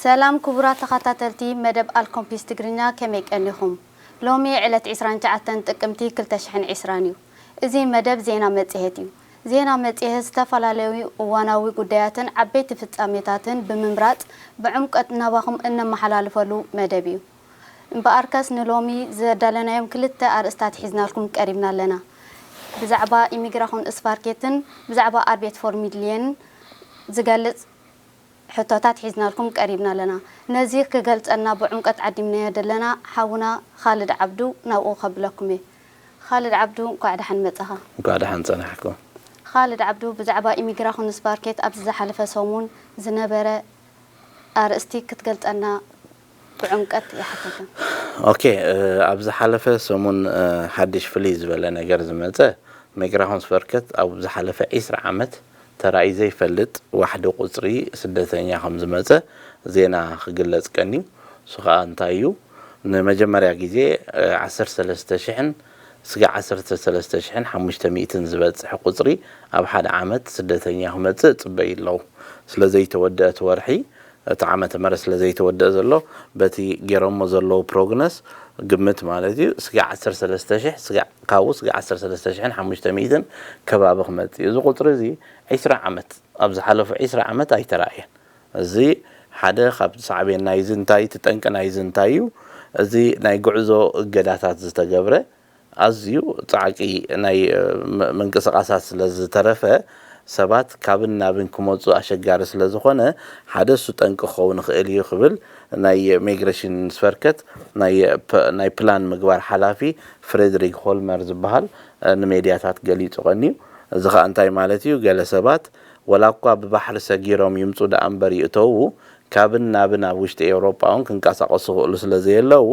ሰላም ክቡራት ተኸታተልቲ መደብ ኣልኮምፒስ ትግርኛ፣ ከመይ ቀኒኹም? ሎሚ ዕለት ዕስራን ትሽዓተን ጥቅምቲ ክልተ ሽሕን ዕስራን እዩ። እዚ መደብ ዜና መጽሔት እዩ። ዜና መጽሔት ዝተፈላለዩ እዋናዊ ጉዳያትን ዓበይቲ ፍጻሜታትን ብምምራጽ ብዕምቀት ናባኹም እነመሓላልፈሉ መደብ እዩ። እምበኣርከስ ንሎሚ ዘዳለናዮም ክልተ ኣርእስታት ሒዝናልኩም ቀሪብና ኣለና። ብዛዕባ ኢሚግራኹን ስፋርኬትን ብዛዕባ ኣርቤት ፎርሚድልየንን ዝገልጽ ሕቶታት ሒዝናልኩም ቀሪብና ኣለና። ነዚ ክገልጸልና ብዕምቀት ዓዲምናዮ ዘለና ሓውና ኻልድ ዓብዱ ናብኡ ከብለኩም እየ። ኻልድ ዓብዱ፣ እንኳዕ ደሓን መጻኻ። እንኳዕ ደሓን ጸናሕኩም። ኻልድ ዓብዱ፣ ብዛዕባ ኢሚግራኹን ስፋርኬት ኣብዚ ዝሓለፈ ሰሙን ዝነበረ ኣርእስቲ ክትገልጸልና ብዕምቀት ይሓተካ። ኦኬ፣ እ፣ ኣብ ዝሓለፈ ሰሙን፣ እ፣ ሓድሽ ፍልይ ዝበለ ነገር ዝመጸ፣ ሜግራሆንስ ፈርከት ኣብ ዝሓለፈ ዕስራ ዓመት ተራእዩ ዘይፈልጥ ዋሕዲ ቁጽሪ ስደተኛ ከም ዝመጸ ዜና ክግለጽ ቀንዩ። እሱ ኸኣ እንታይ እዩ? ንመጀመርያ ግዜ፣ እ፣ ዓሰርተ ሰለስተ ሽሕን ስጋዕ ዓሰርተ ሰለስተ ሽሕን ሓሙሽተ ሚእትን ዝበጽሕ ቁጽሪ ኣብ ሓደ ዓመት ስደተኛ ክመጽእ ጽበዩ ኣለዉ። ስለ ዘይተወደአ እቲ ወርሒ፣ እቲ ዓመተ ምህረት ስለ ዘይተወደአ ዘሎ፣ በቲ ገይሮሞ ዘለዉ ፕሮግነስ፣ ግምት ማለት እዩ፣ ስጋዕ ዓሰርተ ሰለስተ ሽሕ፣ ስጋዕ፣ ካብኡ ስጋዕ ዓሰርተ ሰለስተ ሽሕን ሓሙሽተ ሚእትን ከባቢ ክመጽእ እዩ። እዚ ቁጽሪ እዚ ዕስራ ዓመት፣ ኣብ ዝሓለፉ ዕስራ ዓመት ኣይተራእየን። እዚ ሓደ ካብ ሳዕቤን ናይዚ እንታይ፣ እቲ ጠንቂ ናይዚ እንታይ እዩ? እዚ ናይ ጉዕዞ እገዳታት ዝተገብረ፣ ኣዝዩ ጻዕቂ ናይ፣ እ፣ ም-፣ ምንቅስቓሳት ስለ ዝተረፈ፣ ሰባት ካብን ናብን ክመጹ ኣሸጋሪ ስለ ዝኾነ፣ ሓደ እሱ ጠንቂ ክኸውን ይኽእል እዩ ክብል ናይ ሜግሬሽን ስፈርከት ናይ ፕ-፣ ናይ ፕላን ምግባር ሓላፊ ፍሬድሪክ ሆልመር ዝበሃል፣ እ፣ ንሜድያታት ገሊጹ ቀንዩ። እዚ ኸኣ እንታይ ማለት እዩ? ገለ ሰባት ወላ እኳ ብባሕሪ ሰጊሮም ይምጹ ደኣ እምበር ይእተዉ፣ ካብን ናብን ኣብ ውሽጢ ኤውሮጳ እውን ክንቀሳቐሱ ይኽእሉ ስለ ዘየለዉ፣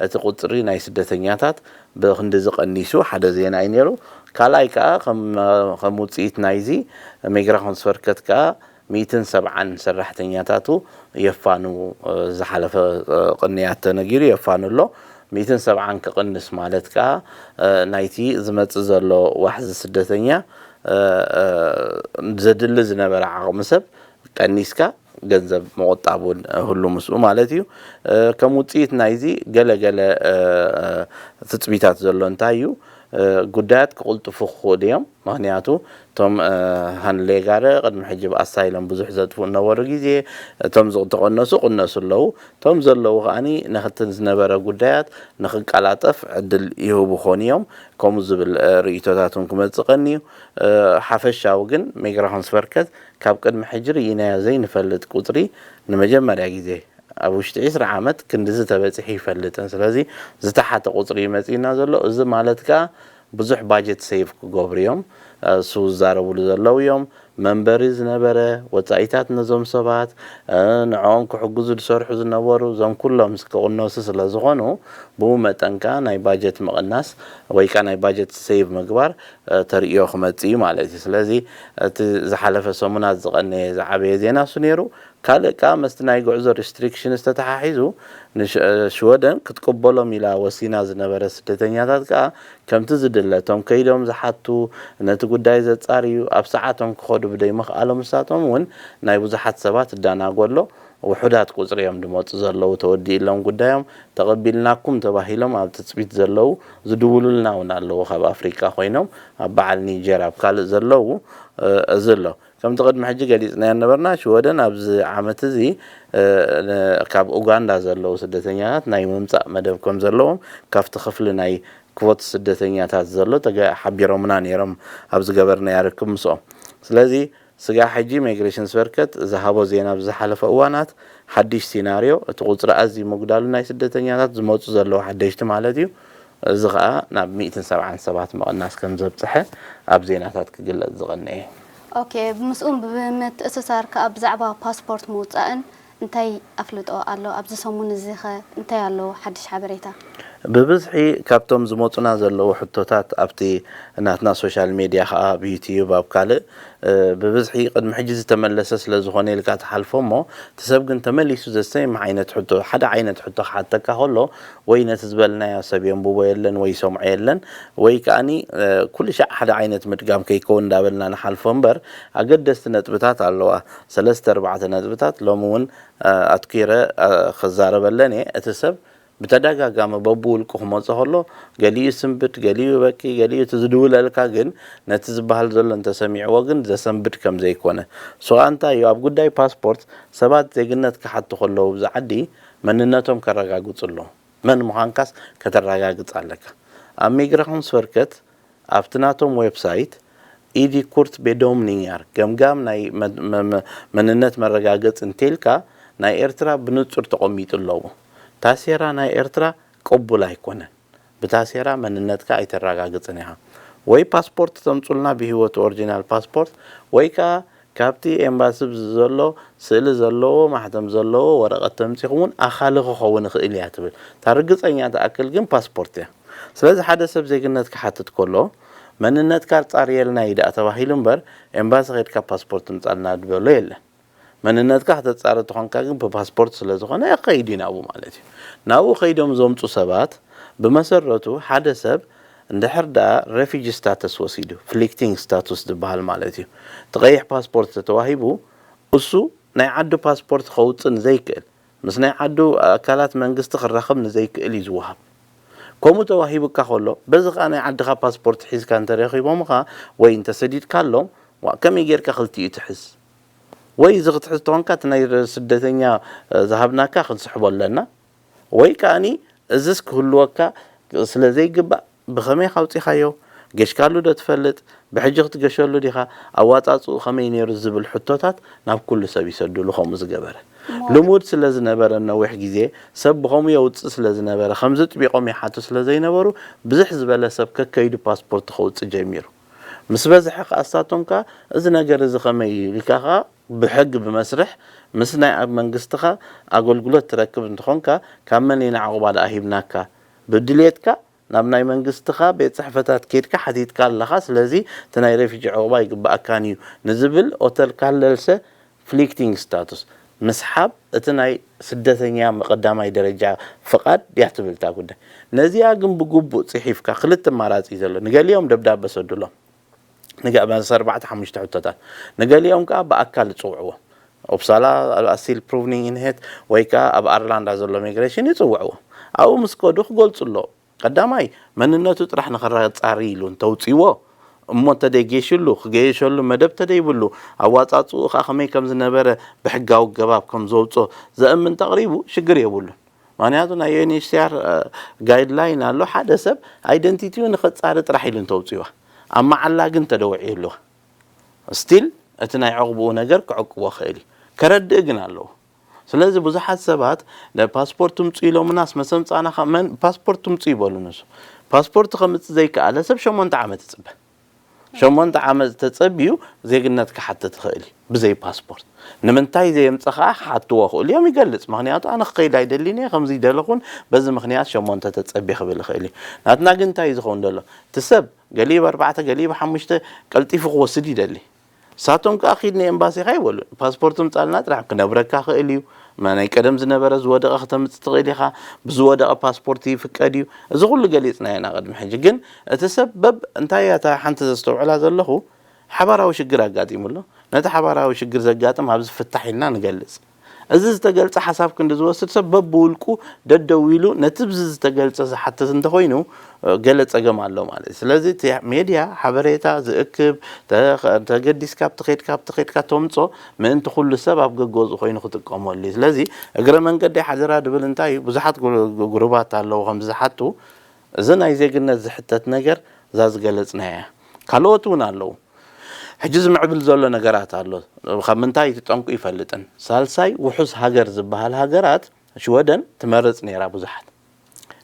እቲ ቁጽሪ ናይ ስደተኛታት ብኽንድዚ ቀኒሱ ሓደ ዜና እዩ ነይሩ። ካልኣይ ከኣ ከም፣ ከም ውጽኢት ናይዚ፣ ሜግራሆንስ ፈርከት ከኣ ሚእትን ሰብዓን ሰራሕተኛታቱ የፋኑ፣ እ፣ ዝሓለፈ፣ እ፣ ቅንያት ተነጊሩ የፋኑ ኣሎ። ሚእትን ሰብዓን ክቕንስ ማለት ከኣ፣ እ፣ ናይቲ ዝመጽእ ዘሎ ዋሕዚ ስደተኛ፣ እ፣ እ፣ ዘድሊ ዝነበረ ዓቕሚ ሰብ ቀኒስካ ገንዘብ ምቑጣብ እውን ህሉ ምስኡ ማለት እዩ። እ፣ ከም ውጽኢት ናይዚ ገለ ገለ፣ እ፣ እ፣ ትጽቢታት ዘሎ እንታይ እዩ? እ፣ ጉዳያት ክቕልጥፉ ክኽእሉ እዮም። ምኽንያቱ እቶም፣ እ፣ ሃንሌጋረ ቅድሚ ሕጂ ብኣሳይሎም ብዙሕ ዘጥፍኡ ነበሩ ግዜ፣ እቶም ዝተቐነሱ ቅነሱ ኣለዉ። እቶም ዘለዉ ከኣኒ ነኽቲ ዝነበረ ጉዳያት ንኽቀላጠፍ ዕድል ይህቡ ኾኑ እዮም። ከምኡ ዝብል፣ እ፣ ርእይቶታት እውን ክመጽእ ቀንዩ። እ፣ ሓፈሻዊ ግን ሜግራሆንስ ፈርከት ካብ ቅድሚ ሕጂ ርኢናዮ ዘይንፈልጥ ቁጽሪ ንመጀመርያ ግዜ ኣብ ውሽጢ ዕስራ ዓመት ክንድዚ ተበጺሑ ይፈልጥን። ስለዚ ዝተሓተ ቁጽሪ እዩ መጺእና ዘሎ። እዚ ማለት ከኣ ብዙሕ ባጀት ሴቭ ክገብሩ እዮም። እ፣ እሱ ዝዛረብሉ ዘለዉ እዮም። መንበሪ ዝነበረ፣ ወጻኢታት ነዞም ሰባት፣ እ፣ ንዕኦም ክሕግዙ ዝሰርሑ ዝነበሩ፣ እዞም ኩሎም ክቕነሱ ስለ ዝኾኑ፣ ብኡ መጠን ከኣ ናይ ባጀት ምቕናስ ወይ ከኣ ናይ ባጀት ሴቭ ምግባር፣ እ፣ ተርእዮ ክመጽእ እዩ ማለት እዩ። ስለዚ እቲ ዝሓለፈ ሰሙናት ዝቐነየ ዝዓበየ ዜና እሱ ነይሩ። ካልእ ከኣ መስቲ ናይ ጉዕዞ ሪስትሪክሽንስ ተተሓሒዙ ንሽ-፣ እ፣ ሽወደን ክትቅበሎም ኢላ ወሲና ዝነበረ ስደተኛታት ከኣ ከምቲ ዝድለ፣ እቶም ከይዶም ዝሓቱ፣ ነቲ ጉዳይ ዘጻርዩ፣ ኣብ ሰዓቶም ክኸዱ ብደይ ምኽኣሎም ንሳቶም እውን ናይ ብዙሓት ሰባት እዳናጎ ኣሎ። ውሑዳት ቁጽሪ እዮም ድመጹ ዘለዉ፣ ተወዲእሎም ጉዳዮም፣ ተቐቢልናኩም ተባሂሎም ኣብ ትጽቢት ዘለዉ ዝድውሉልና እውን ኣለዉ፣ ካብ ኣፍሪቃ ኮይኖም፣ ኣብ በዓል ኒጀር፣ ኣብ ካልእ ዘለዉ፣ እ፣ እዚ ኣሎ። ከምቲ ቅድሚ ሕጂ ገሊጽናዮ ነበርና፣ ሽወደን ኣብዚ ዓመት እዚ፣ እ፣ ን-፣ ካብ ኡጋንዳ ዘለዉ ስደተኛታት ናይ ምምጻእ መደብ ከም ዘለዎም ካብቲ ክፍሊ ናይ ክቮት ስደተኛታት ዘሎ ተገ-፣ ሓቢሮምና ነይሮም ኣብ ዝገበርናዮ ርክብ ምስኦም። ስለዚ ስጋዕ ሕጂ ማይግሬሽን ስበርከት ዝሃቦ ዜና ኣብ ዝሓለፈ እዋናት ሓድሽ ሲናርዮ፣ እቲ ቁጽሪ ኣዝዩ ምጉዳሉ ናይ ስደተኛታት ዝመጹ ዘለዉ ሓደሽቲ ማለት እዩ፣ እዚ ኸኣ ናብ ሚእትን ሰብዓን ሰባት ምቕናስ ከም ዘብጽሐ ኣብ ዜናታት ክግለጽ ዝቐነየ። ኦኬ፣ ምስኡ ብምትእስሳር ከኣ ብዛዕባ ፓስፖርት ምውጻእን እንታይ ኣፍልጦ ኣሎ? ኣብዚ ሰሙን እዚ ኸ እንታይ ኣሎ ሓድሽ ሓበሬታ? ብብዝሒ ካብቶም ዝመጹና ዘለዉ ሕቶታት ኣብቲ ናትና ሶሻል ሜድያ፣ ከዓ ኣብ ዩትዩብ፣ ኣብ ካልእ፣ እ፣ ብብዝሒ ቅድሚ ሕጂ ዝተመለሰ ስለ ዝኾነ ኢልካ ትሓልፎ እሞ፣ እቲ ሰብ ግን ተመሊሱ ዘሰይም ዓይነት ሕቶ፣ ሓደ ዓይነት ሕቶ ክሓተካ ከሎ፣ ወይ ነቲ ዝበልናዮ ሰብ የንብቦ የለን ወይ ይሰምዖ የለን፣ ወይ ከኣኒ፣ እ፣ ኩሉ ሻዕ ሓደ ዓይነት ምድጋም ከይከውን እንዳበልና ንሓልፎ እምበር፣ ኣገደስቲ ነጥብታት ኣለዋ። ሰለስተ ኣርባዕተ ነጥብታት ሎሚ እውን፣ እ፣ ኣትኪረ፣ እ፣ ክዛረበለን እየ። እቲ ሰብ ብተደጋጋሚ በብውልቁ ክመጾ ከሎ፣ ገሊኡ ስንብድ፣ ገሊኡ በኪ፣ ገሊኡ እቲ ዝድውለልካ ግን ነቲ ዝበሃል ዘሎ እንተሰሚዕዎ ግን ዘሰንብድ ከም ዘይኮነ። ሶ እንታይ እዩ፣ ኣብ ጉዳይ ፓስፖርት ሰባት ዜግነት ክሓቱ ከለዉ፣ ኣብዚ ዓዲ መንነቶም ከረጋግጹ ኣለዎም። መን ምዃንካስ ከተረጋግጽ ኣለካ። ኣብ ሚግራሾንስቨርከት ኣብቲ ናቶም ዌብሳይት፣ ኢዲ ኩርት ቤዶምኒንያር፣ ገምጋም ናይ መ-፣ መ-፣ መ-፣ መንነት መረጋገጺ እንተልካ፣ ናይ ኤርትራ ብንጹር ተቐሚጡ ኣለዎ። ታሴራ ናይ ኤርትራ ቅቡል ኣይኮነን። ብታሴራ መንነትካ ኣይተረጋግጽን ኢኻ። ወይ ፓስፖርት ተምጹልና ብህይወቱ ኦሪጂናል ፓስፖርት፣ ወይ ከኣ ካብቲ ኤምባሲ ዘሎ ስእሊ ዘለዎ ማሕተም ዘለዎ ወረቐት ተምጺኹም እውን ኣኻሊ ክኸውን ይኽእል እያ ትብል። እታ ርግጸኛ ትኣክል ግን ፓስፖርት እያ። ስለዚ ሓደ ሰብ ዜግነት ክሓትት ከሎ፣ መንነትካ ኣጻርየልና እዩ ደኣ ተባሂሉ እምበር፣ ኤምባሲ ኸይድካ ፓስፖርት ምጻልና ዝበሎ የለን። መንነትካ ከተጻሪ ተኾንካ ግን ብፓስፖርት ስለ ዝኾነ ከይድ እዩ ናብኡ ማለት እዩ። ናብኡ ከይዶም ዘምጹ ሰባት፣ ብመሰረቱ ሓደ ሰብ እንድሕር ደኣ ሬፊጂ ስታተስ ወሲዱ፣ ፍሊክቲንግ ስታቱስ ዝበሃል ማለት እዩ። እቲ ቀይሕ ፓስፖርት ተተዋሂቡ፣ እሱ ናይ ዓዱ ፓስፖርት ከውጽእ ንዘይክእል፣ ምስ ናይ ዓዱ ኣካላት መንግስቲ ክራኸብ ንዘይክእል እዩ ዝወሃብ። ከምኡ ተዋሂቡካ ከሎ፣ በዚ ኸኣ ናይ ዓድኻ ፓስፖርት ሒዝካ እንተረኺቦምኻ ወይ እንተሰዲድካሎም፣ ዋእ፣ ከመይ ጌርካ ክልቲኡ ትሕዝ? ወይ እዚ ክትሕዝ ተኾንካ፣ እቲ ናይ ስደተኛ፣ እ፣ ዝሃብናካ ክንስሕቦ ኣለና፣ ወይ ከኣኒ እዝስ ክህልወካ ስለ ዘይግባእ፣ ብኸመይ ካውጺኻዮ? ገሽካሉ ዶ ትፈልጥ? ብሕጂ ክትገሸሉ ዲኻ? ኣዋጻጽኡ ከመይ ነይሩ? ዝብል ሕቶታት ናብ ኩሉ ሰብ ይሰዱሉ፣ ከምኡ ዝገበረ። እሞ ልሙድ ስለ ዝነበረ፣ ነዊሕ ግዜ ሰብ ብኸምኡ የውጽእ ስለ ዝነበረ፣ ከምዚ ጥቢቖም ይሓቱ ስለ ዘይነበሩ፣ ብዝሕ ዝበለ ሰብ ከከይዱ ፓስፖርት ከውጽእ ጀሚሩ። ምስ በዝሐ ከኣ፣ እሳቶም ከኣ፣ "እዚ ነገር እዚ ከመይ እዩ?" ኢልካ ከኣ ብሕጊ ብመስርሕ ምስ ናይ ኣብ መንግስትኻ ኣገልግሎት ትረክብ እንተኾንካ፣ ካብ መን ኢና ዕቑባ ደኣ ሂብናካ? ብድልየትካ ናብ ናይ መንግስትኻ ቤት ጽሕፈታት ኬድካ ሓቲትካ ኣለኻ። ስለዚ እቲ ናይ ሬፊጂ ዕቑባ ይግብኣካን እዩ ንዝብል ኦተርካለልሰ ፍሊክቲንግ ስታቱስ ምስሓብ እቲ ናይ ስደተኛ ቀዳማይ ደረጃ ፍቓድ ድያ ትብል እታ ጉዳይ። ነዚኣ ግን ብግቡእ ጽሒፍካ ክልተ ኣማራጺ እዩ ዘሎ። ንገሊኦም ደብዳበ ሰዱሎም። ንገ-፣ መስ ኣርባዕተ ሓሙሽተ ሕቶታት። ንገሊኦም ከኣ ብኣካል ይጽውዕዎም። ኡፕሳላ ኣብ ኣሲል ፕሩቭኒንግ ኢንሄት ወይ ከኣ ኣብ ኣርላንዳ ዘሎ ሚግሬሽን ይጽውዕዎም። ኣብኡ ምስ ከዱ ክገልጹ ኣለዎም። ቀዳማይ፣ መንነቱ ጥራሕ ንኸረጻሪ ኢሉ እንተውጽእዎ፣ እሞ እንተደይጌሽሉ፣ ክገየሸሉ መደብ እንተደይብሉ፣ ኣዋጻጽኡ ከኣ ከመይ ከም ዝነበረ ብሕጋዊ ኣገባብ ከም ዘውጽኦ ዘእምን እንተቕሪቡ፣ ሽግር የብሉን። ምኽንያቱ ናይ ዩ ኤን ኤች ሲ ኣር፣ እ፣ ጋይድላይን ኣሎ፣ ሓደ ሰብ ኣይደንቲቲኡ ንኸጻሪ ጥራሕ ኢሉ እንተውጽእዋ፣ ኣብ መዓላ ግን ተደውዒ ይህልዋ። ስቲል እቲ ናይ ዕቑብኡ ነገር ክዕቅቦ ክእል እዩ። ከረድእ ግን ኣለዎ። ስለዚ ብዙሓት ሰባት ንፓስፖርት ትምጹ ኢሎምናስ መሰምጻና ኸ-፣ መን ፓስፖርት ትምጹ ይበሉ ንሱ። ፓስፖርት ከምጽእ ዘይከኣለ ሰብ ሸሞንተ ዓመት ይጽበ። ሸሞንተ ዓመት ተጸቢዩ ዜግነት ክሓትት ይኽእል እዩ ብዘይ ፓስፖርት። ንምንታይ ዘየምጸ ኸኣ ክሓትዎ ክእሉ እዮም ይገልጽ። ምኽንያቱ ኣነ ክኸይድ ኣይደልን እየ፣ ከምዚ ይደለኹን በዚ ምኽንያት ሸሞንተ ተጸቢ ክብል ይኽእል እዩ። ናትና ግን እንታይ እዩ ዝኸውን ዘሎ? እቲ ሰብ ገሊኡ ብኣርባዕተ፣ ገሊኡ ብሓሙሽተ ቀልጢፉ ክወስድ ይደሊ። ንሳቶም ከኣ ኪድ ንኤምባሲኻ ይበሉ። ፓስፖርት ምጻልና ጥራሕ ክነብረካ ክእል እዩ። መ-፣ ናይ ቀደም ዝነበረ ዝወደቐ ከተምጽእ ትኽእል ኢኻ። ብዝወደቐ ፓስፖርት ይፍቀድ እዩ። እዚ ኩሉ ገሊጽናዮ ኢና ቅድሚ ሕጂ። ግን እቲ ሰብ በብ-፣ እንታይ እያ እታ ሓንቲ ዘስተውዕላ ዘለኹ፣ ሓባራዊ ሽግር ኣጋጢሙ ኣሎ። ነቲ ሓባራዊ ሽግር ዘጋጥም ኣብዚ ፍታሕ ኢልና ንገልጽ። እዚ ዝተገልጸ ሓሳብ ክንዲ ዝወስድ ሰብ በብውልቁ ደደው ኢሉ ነቲ ብዚ ዝተገልጸ ዝሓትት እንተኾይኑ፣ እ፣ ገለ ጸገም ኣሎ ማለት እዩ። ስለዚ እቲ ሜድያ ሓበሬታ ዝእክብ፣ ተ-፣ ተገዲስካ ኣብቲ ኸይድካ፣ ኣብቲ ኸይድካ ተምጾ፣ ምእንቲ ኩሉ ሰብ ኣብ ገገዝኡ ኮይኑ ክጥቀመሉ እዩ። ስለዚ እግረ መንገደይ ሓደራ ድብል እንታይ እዩ፣ ብዙሓት ጉ-፣ ጉ-፣ ጉሩባት ኣለዉ ከምዚ ዝሓቱ። እዚ ናይ ዜግነት ዝሕተት ነገር እዛ ዝገለጽናያ እያ። ካልኦት እውን ኣለዉ። ሕጂ ዝምዕብል ዘሎ ነገራት ኣሎ። ካብ ምንታይ እቲ ጠንቁ ይፈልጥን። ሳልሳይ ውሑስ ሃገር ዝበሃል ሃገራት ሽወደን ትመርጽ ነይራ ብዙሓት።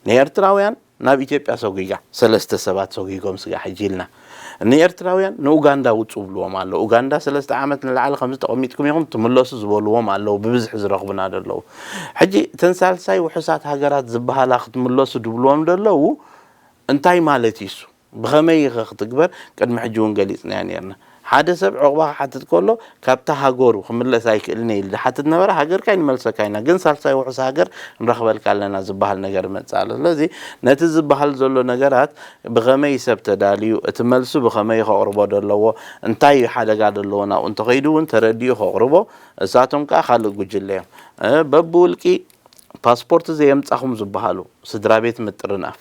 ንኤርትራውያን ናብ ኢትዮጵያ ሰጒጋ፣ ሰለስተ ሰባት ሰጒጎም ስጋ ሕጂ ኢልና። ንኤርትራውያን ንኡጋንዳ ውጹ ብልዎም ኣለዉ። ኡጋንዳ ሰለስተ ዓመት ንላዕሊ ከምዚ ተቐሚጥኩም ኢኹም ትምለሱ ዝበልዎም ኣለዉ፣ ብብዝሒ ዝረኽቡና ዘለዉ። ሕጂ እተን ሳልሳይ ውሑሳት ሃገራት ዝበሃላ ክትምለሱ ድብልዎም ዘለዉ እንታይ ማለት እዩ እሱ? ብኸመይ ኢኸ ክትግበር? ቅድሚ ሕጂ እውን ገሊጽናዮ ነርና። ሓደ ሰብ ዑቕባ ክሓትት ከሎ ካብታ ሃገሩ ክምለስ ኣይክእልን እየ ኢሉ ዝሓትት ነበረ። ሃገርካ ኣይንመልሰካ ኢና፣ ግን ሳልሳይ ውሑስ ሃገር ንረኽበልካ ኣለና ዝበሃል ነገር ይመጽእ ኣሎ። ስለዚ ነቲ ዝበሃል ዘሎ ነገራት ብኸመይ ሰብ ተዳልዩ፣ እቲ መልሱ ብኸመይ ከቕርቦ ደለዎ፣ እንታይ እዩ ሓደጋ ደለዎ ናብኡ እንተኸይዱ እውን ተረዲኡ ከቕርቦ፣ እሳቶም ከኣ ካልእ ጉጅለ እዮም። እ፣ በብውልቂ ፓስፖርት ዘየምጻኹም ዝበሃሉ ስድራ ቤት ምጥርናፍ፣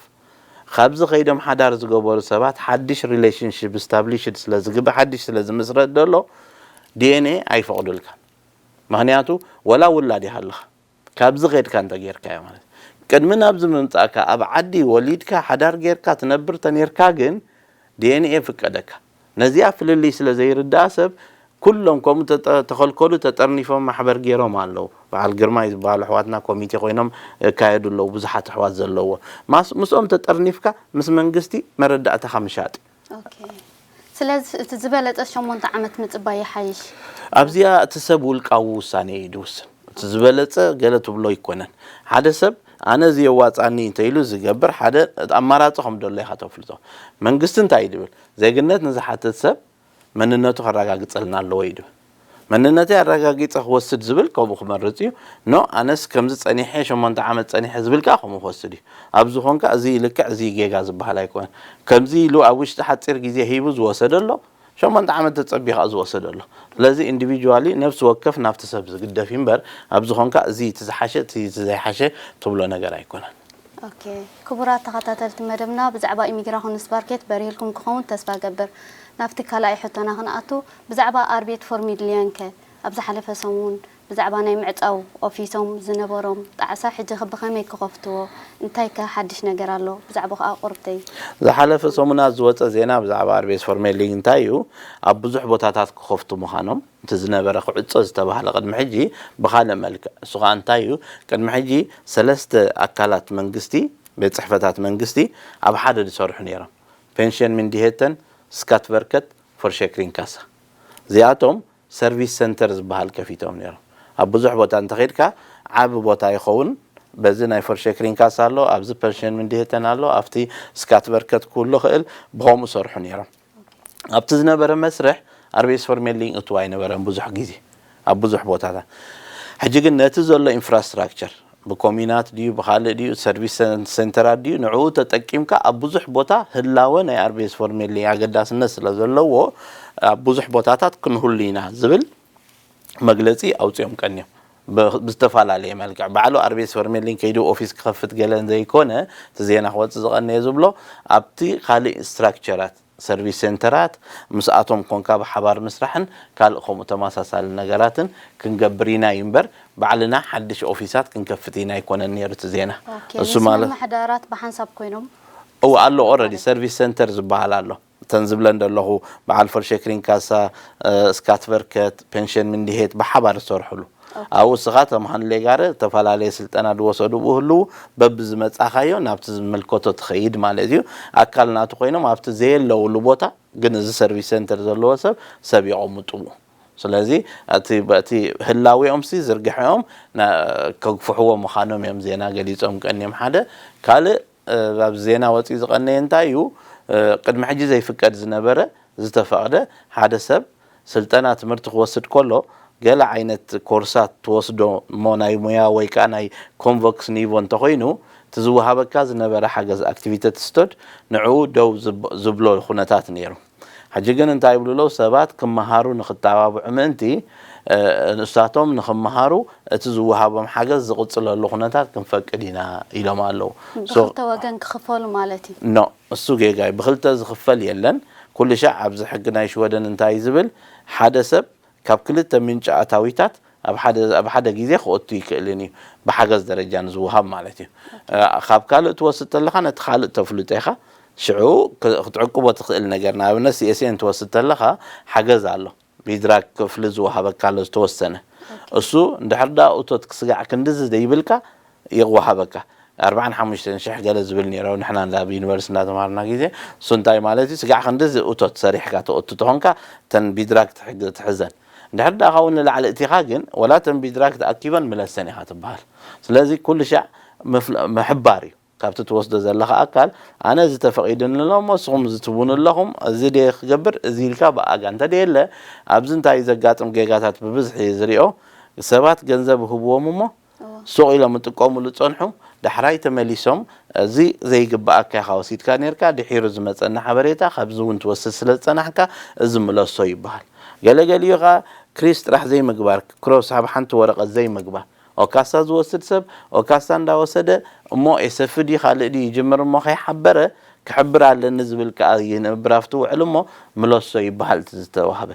ካብዚ ከይዶም ሓዳር ዝገበሩ ሰባት ሓድሽ ሪሌሽንሽፕ ስታብሊሽድ ስለ ዝግበር፣ ሓድሽ ስለ ዝምስረት ደሎ ዲ ኤን ኤ ኣይፈቕዱልካን። ምኽንያቱ ወላ ውላድ ይሃልኻ ካብዚ ከድካ እንተ ጌርካዮ ማለት እዩ። ቅድሚ ናብዚ ምምጻእካ ኣብ ዓዲ ወሊድካ ሓዳር ጌርካ ትነብር ተኔርካ ግን ዲ ኤን ኤ ፍቀደካ። ነዚኣ ፍልልይ ስለ ዘይርድኣ ሰብ ኩሎም ከምኡ ተጠ-፣ ተኸልከሉ ተጠርኒፎም ማሕበር ገይሮም ኣለዉ። በዓል ግርማይ ዝበሃሉ ኣሕዋትና ኮሚቴ ኮይኖም ይካየዱ ኣለዉ። ብዙሓት ኣሕዋት ዘለዎ ማስ-፣ ምስኦም ተጠርኒፍካ ምስ መንግስቲ መረዳእታኻ ምሻጥ እዩ። ኦኬ። ስለዚ እቲ ዝበለጸ ሸሞንተ ዓመት ምጽባይ ይሓይሽ። ኣብዚኣ እቲ ሰብ ውልቃዊ ውሳኔ እዩ ዝውስን። እቲ ዝበለጸ ገለ ትብሎ ኣይኮነን። ሓደ ሰብ ኣነ እዚ የዋጻኒ እንተኢሉ ዝገብር ሓደ ኣማራጺ ከም ደሎ ኢኻ ተፍልጦ። መንግስቲ እንታይ እዩ ዝብል? ዜግነት ንዝሓትት ሰብ መንነቱ ከረጋግጸልና ኣለዎ እዩ ዝብል። መንነተይ ኣረጋጊጸ ክወስድ ዝብል ከምኡ ክመርጽ እዩ። ኖ ኣነስ ከምዚ ጸኒሐ ሸሞንተ ዓመት ጸኒሐ ዝብል ከኣ ከምኡ ክወስድ እዩ። ኣብ ዝኾንካ እዚ ልክዕ እዚ ጌጋ ዝበሃል ኣይኮነን። ከምዚ ኢሉ ኣብ ውሽጢ ሓጺር ግዜ ሂቡ ዝወሰደ ኣሎ፣ ሸሞንተ ዓመት ተጸቢኻ ዝወሰደ ኣሎ። ስለዚ ኢንዲቪጁዋሊ ነፍሲ ወከፍ ናብቲ ሰብ ዝግደፍ እዩ እምበር ኣብ ዝኾንካ እዚ እቲ ዝሓሸ እቲ እቲ ዘይሓሸ ትብሎ ነገር ኣይኮነን። ኦኬ። ክቡራት ተኸታተልቲ መደብና ብዛዕባ ኢሚግራኹንስ ባርኬት በሪህልኩም ክኸውን ተስፋ ገብር። ናብቲ ካልኣይ ሕቶና ክንኣቱ ብዛዕባ ኣርቤት ፎርሚድልያን ከ ኣብ ዝሓለፈ ሰሙን ብዛዕባ ናይ ምዕጻው ኦፊሶም ዝነበሮም ጣዕሳ ሕጂ ከ ብኸመይ ክኸፍትዎ እንታይ ከ ሓድሽ ነገር ኣሎ ብዛዕባ ከኣ ቁርብተይ። ዝሓለፈ ሰሙናት ዝወጸ ዜና ብዛዕባ ኣርቤት ፎርሜሊንግ እንታይ እዩ? ኣብ ብዙሕ ቦታታት ክኸፍቱ ምዃኖም እቲ ዝነበረ ክዕጾ ዝተባህለ ቅድሚ ሕጂ ብኻልእ መልክዕ እሱ ኸኣ እንታይ እዩ? ቅድሚ ሕጂ ሰለስተ ኣካላት መንግስቲ ቤት ጽሕፈታት መንግስቲ ኣብ ሓደ ዝሰርሑ ነይሮም። ፔንሽን ሚንዲሄተን ስካት በርከት ፎርሸክሪን ካሳ እዚኣቶም ሰርቪስ ሰንተር ዝበሃል ከፊቶም ነይሮም። ኣብ ብዙሕ ቦታ እንተኸድካ ዓቢ ቦታ ይኸውን። በዚ ናይ ፎርሸክሪን ካሳ ኣሎ፣ ኣብዚ ፐንሽን ምንድሄተን ኣሎ፣ ኣብቲ ስካት በርከት ክህሉ ክእል ብኸምኡ ሰርሑ ነይሮም። ኣብቲ ዝነበረ መስርሕ ኣርቤስ ፎርሜሊንግ እትዋ ኣይነበረን ብዙሕ ግዜ ኣብ ብዙሕ ቦታታት። ሕጂ ግን ነቲ ዘሎ ኢንፍራስትራክቸር ብኮሚናት ድዩ ብካልእ ድዩ ሰርቪስ ሰንተራት ድዩ ንዕኡ ተጠቂምካ ኣብ ብዙሕ ቦታ ህላወ ናይ ኣርቤስ ፎርሜሊንግ ኣገዳስነት ስለ ዘለዎ ኣብ ብዙሕ ቦታታት ክንህሉ ኢና ዝብል መግለጺ ኣውጺኦም ቀንዮም ብዝተፈላለየ መልክዕ ባዕሉ ኣርቤስ ፎርሜሊን ከይዱ ኦፊስ ክኸፍት ገለ ዘይኮነ እቲ ዜና ክወጽእ ዝቐነየ ዝብሎ ኣብቲ ካልእ ስትራክቸራት ሰርቪስ ሴንተራት ምስኣቶም ኮንካ ብሓባር ምስራሕን ካልእ ከምኡ ተመሳሳሊ ነገራትን ክንገብር ኢና እዩ እምበር ባዕልና ሓድሽ ኦፊሳት ክንከፍት ኢና ኣይኮነን ነይሩ እቲ ዜና። እሱ ማለት ምሕዳራት ብሓንሳብ ኮይኖም እው ኣሎ ኦረዲ ሰርቪስ ሴንተር ዝበሃል ኣሎ። እተን ዝብለን ዘለኹ በዓል ፎርሸክሪን ካሳ፣ ስካትቨርከት፣ ፔንሽን ምንድሄት ብሓባር ዝሰርሕሉ ኣብኡ እስኻ ተምሃን ሌጋረ ዝተፈላለየ ስልጠና ዝወሰዱ ብህልው በብዝመጻኻዮ ናብቲ ዝምልከቶ ትኸይድ ማለት እዩ። ኣካል ናቱ ኮይኖም ኣብቲ ዘየለውሉ ቦታ ግን እዚ ሰርቪስ ሴንተር ዘለዎ ሰብ ሰብ የቐምጥዎ። ስለዚ እቲ በቲ ህላዊኦም ሲ ዝርግሐኦም ከግፍሕዎ ምዃኖም እዮም ዜና ገሊጾም ቀንዮም ሓደ ካልእ ኣብዚ ዜና ወፂኡ ዝቐነየ እንታይ እዩ? ቅድሚ ሕጂ ዘይፍቀድ ዝነበረ ዝተፈቕደ ሓደ ሰብ ስልጠና ትምህርቲ ክወስድ ከሎ ገለ ዓይነት ኮርሳት ትወስዶ እሞ ናይ ሙያ ወይ ከዓ ናይ ኮንቨክስ ኒቮ እንተኮይኑ እቲ ዝወሃበካ ዝነበረ ሓገዝ ኣክቲቪተት ስቶድ ንዕኡ ደው ዝብሎ ኩነታት ነይሩ። ሕጂ ግን እንታይ ይብሉ ኣለዉ ሰባት ክመሃሩ ንክተባብዑ ምእንቲ ንሳቶም ንክመሃሩ እቲ ዝወሃቦም ሓገዝ ዝቕፅለሉ ኩነታት ክንፈቅድ ኢና ኢሎም ኣለዉ። ብክልተ ወገን ክኽፈሉ ማለት እዩ። ኖ እሱ ጌጋ እዩ። ብክልተ ዝኽፈል የለን። ኩሉ ሻዕ ኣብዚ ሕጊ ናይ ሽወደን እንታይ ዝብል ሓደ ሰብ ካብ ክልተ ምንጪ ኣታዊታት ኣብ ሓደ ኣብ ሓደ ግዜ ክኦቱ ይክእልን እዩ ብሓገዝ ደረጃ ንዝወሃብ ማለት እዩ። ካብ ካልእ ትወስድ ተለካ ነቲ ካልእ ተፍልጦ ኢኻ ሽዑ ክትዕቅቦ ትኽእል ነገር ንኣብነት ሲኤስኤን ትወስድ ተለካ ሓገዝ ኣሎ። ቢድራግ ክፍሊ ዝወሃበካ ኣሎ ዝተወሰነ እሱ እንድሕር ዳ እቶት ክስጋዕ ክንድዚ ዘይብልካ ይወሃበካ። ኣርባዓን ሓሙሽተን ሽሕ ገለ ዝብል ነይረ። ንሕና ኣብ ዩኒቨርሲቲ እናተማሃርና ግዜ እሱ እንታይ ማለት እዩ? ስጋዕ ክንድዚ እቶት ሰሪሕካ ተእቱ ተኾንካ፣ ተን ቢድራግ ትሕግ- ትሕዘን። እንድሕር ደኣ ካብኡ ንላዕሊ እቲኻ ግን፣ ወላ ተን ቢድራግ ተኣኪበን ምለሰን ኢኻ ትበሃል። ስለዚ ኩሉ ሻዕ ምፍል- ምሕባር እዩ። ካብቲ ትወስዶ ዘለኻ ኣካል፣ ኣነ እዚ ተፈቒዱኒ ኣሎ እሞ ንስኹም እዚ ትብሉ ኣለኹም፣ እዚ ድየ ክገብር፣ እዚ ኢልካ ብኣጋ እንተ ደየለ፣ ኣብዚ እንታይ እዩ ዘጋጥም ጌጋታት ብብዝሒ ዝሪኦ፣ ሰባት ገንዘብ ይህብዎም እሞ እዎ። ሱቕ ኢሎም ይጥቀሙሉ ጸንሑ። ዳሕራይ ተመሊሶም፣ እዚ ዘይግብኣካ ኢኻ ወሲድካ ኔርካ፣ ድሒሩ ዝመጸና ሓበሬታ ካብዚ እውን ትወስድ ስለ ዝጸናሕካ፣ እዚ ምለሶ ይበሃል። ገለገሊኡ ኸኣ ክሪስ ጥራሕ ዘይምግባር፣ ክሮስ ኣብ ሓንቲ ወረቐት ዘይምግባር። ኦካሳ ዝወስድ ሰብ ኦካሳ እንዳወሰደ፣ እሞ ኤሰፍ ድዩ ካልእ ድዩ ይጅምር እሞ ከይሓበረ፣ ክሕብር ኣለኒ ዝብል ከኣ ይንብር ኣብቲ ውዕል እሞ ምለሶ ይበሃል እቲ ዝተዋህበ።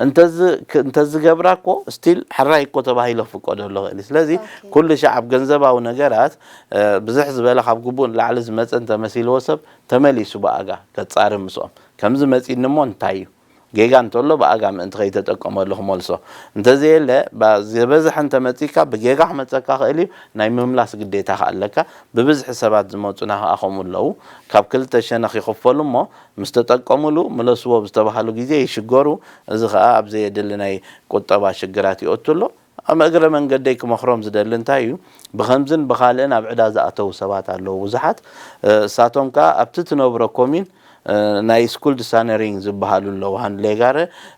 እንተዚ- ክ- እንተዝገብራ እኮ ስቲል ሕራይ እኮ ተባሂሎ ክፍቀደሉ ይኽእል እዩ። ስለዚ ኦኬ። ኩሉ ሻዕ ኣብ ገንዘባዊ ነገራት፣ እ፣ ብዝሕ ዝበለ ካብ ግቡእ ንላዕሊ ዝመጸ እንተመሲልዎ ሰብ ተመሊሱ ብኣጋ ከጻሪ ምስኦም። ከምዚ መጺኒ እሞ እንታይ እዩ? ጌጋ እንተሎ ብኣጋ ምእንቲ ከይተጠቀመሉ ክመልሶ። እንተዘየለ፣ ባ- ዝበዝሐ እንተመጺካ ብጌጋ ክመጸካ ክእል እዩ፣ ናይ ምምላስ ግዴታ ከኣ ኣለካ። ብብዝሒ ሰባት ዝመጹና ከኣ ከምኡ ኣለዉ። ካብ ክልተ ሸነኽ ይኽፈሉ እሞ፣ ምስ ተጠቀሙሉ፣ ምለስዎ ብዝተባሃሉ ግዜ ይሽገሩ። እዚ ከኣ ኣብ ዘየድሊ ናይ ቁጠባ ሽግራት ይእቱ ኣሎ። ኣብ እግረ መንገደይ ክመኽሮም ዝደሊ እንታይ እዩ፣ ብኸምዝን ብኻልእን ኣብ ዕዳ ዝኣተዉ ሰባት ኣለዉ ብዙሓት። እ፣ እሳቶም ከኣ ኣብቲ ትነብሮ ኮሚን፣ እ፣ ናይ ስኩልድ ሳነሪንግ ዝበሃሉ ኣለዉ። ሃንድሌጋረ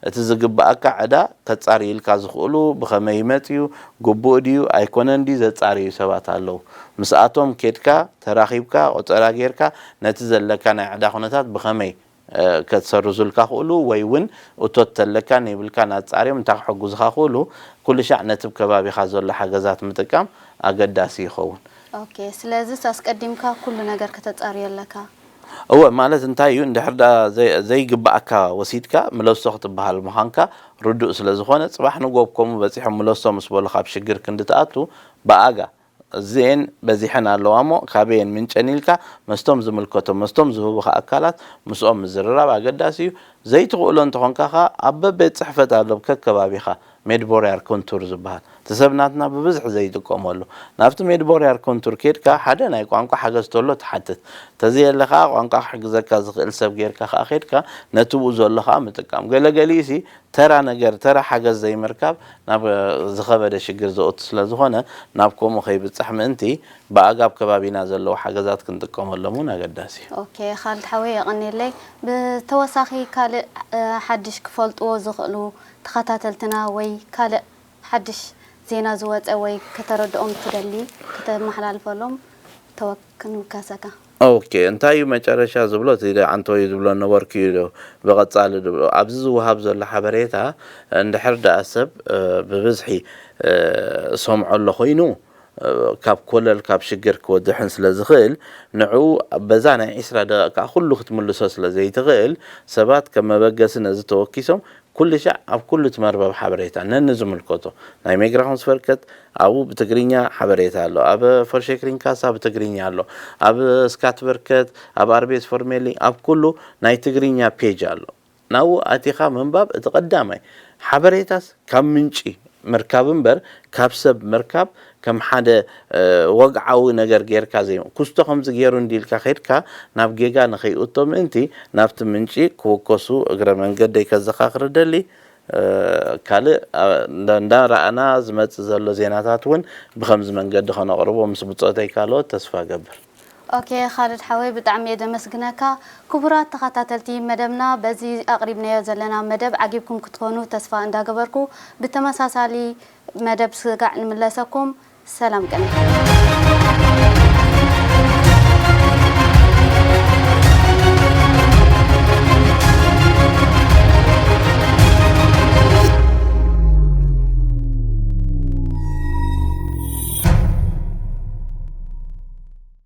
እቲ ዝግብኣካ ዕዳ ከጻርዩልካ ዝኽእሉ ብኸመይ ይመጽዩ፣ ግቡእ ድዩ ኣይኮነን ድዩ ዘጻርዩ ሰባት ኣለዉ። ምስኣቶም ኬድካ ተራኺብካ ቆጸራ ጌርካ ነቲ ዘለካ ናይ ዕዳ ኩነታት ብኸመይ እ፣ ከትሰርዙልካ ክእሉ ወይ እውን እቶት ተለካን የብልካን ኣጻርዮም እንታይ ክሕግዙኻ ክእሉ፣ ኩሉ ሻዕ ነቲ ብ ከባቢኻ ዘሎ ሓገዛት ምጥቃም ኣገዳሲ ይኸውን። ኦኬ፣ ስለዚስ ኣስቀዲምካ ኩሉ ነገር ከተጻርዮ ኣለካ። እወ፣ ማለት እንታይ እዩ፣ እንድሕር ደኣ ዘይ- ዘይግብኣካ ወሲድካ ምለሶ ክትበሃል ምዃንካ ርዱእ ስለ ዝኾነ፣ ጽባሕ ንግሆ ከምኡ በጺሖም ምለሶ ምስ በሉኻ ኣብ ሽግር ክንዲ ትኣቱ ብኣጋ እዚኤን በዚሐን ኣለዋ እሞ ካበየን ምንጨን ኢልካ መስቶም ዝምልከቶም መስቶም ዝህቡኻ ኣካላት ምስኦም ምዝርራብ ኣገዳሲ እዩ። ዘይትኽእሎ እንተኾንካ ኸኣ ኣብ በቤት ጽሕፈት ኣሎ ከከባቢኻ ሜድቦርያር ኮንቱር ዝበሃል እቲ ሰብ ናትና ብብዝሒ ዘይጥቀመሉ ናብቲ ሜድቦርያር ኮንቱር ኬድካ ሓደ ናይ ቋንቋ ሓገዝ ተሎ ትሓትት። ተዘየለ ኸኣ ቋንቋ ክሕግዘካ ዝኽእል ሰብ ጌርካ ኸኣ ኬድካ ነቲ ብኡ ዘሎ ኸኣ ምጥቃም። ገለገሊኡሲ ተራ ነገር ተራ ሓገዝ ዘይምርካብ ናብ ዝኸበደ ሽግር ዘእቱ ስለ ዝኾነ ናብ ከምኡ ከይብጻሕ ምእንቲ ብኣጋብ ከባቢና ዘለዉ ሓገዛት ክንጥቀመሎም እውን ኣገዳሲ እዩ። ኦኬ፣ ካልድ ሓወይ የቐንየለይ። ብተወሳኺ ካልእ ሓድሽ ክፈልጥዎ ዝኽእሉ ተኸታተልትና ወይ ካልእ ሓድሽ ዜና ዝወፀ ወይ ከተረድኦም ትደሊ ከተመሓላልፈሎም ተወክ ክንውከሰካ። ኦኬ፣ እንታይ እዩ መጨረሻ ዝብሎ እቲ ዓንተወይ ዝብሎ ነበርኩ እዩ ብቐጻሊ ዝብሎ ኣብዚ ዝወሃብ ዘሎ ሓበሬታ እንድሕር ደኣ ሰብ ብብዝሒ ሰምዖ ኣሎ ኮይኑ ካብ ኮለል ካብ ሽግር ክወድሕን ስለ ዝኽእል ንዕኡ በዛ ናይ ዒስራ ደቂቃ ኩሉ ክትምልሶ ስለ ዘይትኽእል ሰባት ከም መበገሲ ነዚ ተወኪሶም ኩሉ ሻዕ ኣብ ኩሉ እቲ መርበብ ሓበሬታ ነንዝምልከቶ ናይ ሜግራኹንስ ፈርከት ኣብኡ ብትግርኛ ሓበሬታ ኣሎ፣ ኣብ ፎርሼክሪንካሳ ብትግርኛ ኣሎ፣ ኣብ ስካትበርከት ኣብ ኣርቤስ ፎርሜሊ ኣብ ኩሉ ናይ ትግርኛ ፔጅ ኣሎ። ናብኡ ኣቲኻ ምንባብ እቲ ቀዳማይ ሓበሬታስ ካብ ምንጪ ምርካብ እምበር ካብ ሰብ ምርካብ ከም ሓደ ወግዓዊ ነገር ጌርካ ዘይ ኩስቶ ከምዚ ገይሩ እንዲልካ ከድካ ናብ ጌጋ ንኸይእቶ ምእንቲ ናብቲ ምንጪ ክውከሱ እግረ መንገደይ ከዘኻኽር ደሊ። ካልእ እንዳረኣና ዝመጽእ ዘሎ ዜናታት እውን ብኸምዚ መንገዲ ከነቕርቦ ምስ ብጾተይ ካልኦት ተስፋ ገብር። ኦኬ ካልድ ሓወይ ብጣዕሚ እየ ዘመስግነካ። ክቡራት ተኸታተልቲ መደብና በዚ ኣቕሪብናዮ ዘለና መደብ ዓጊብኩም ክትኮኑ ተስፋ እንዳገበርኩ ብተመሳሳሊ መደብ ስጋዕ ንምለሰኩም። ሰላም ቀን።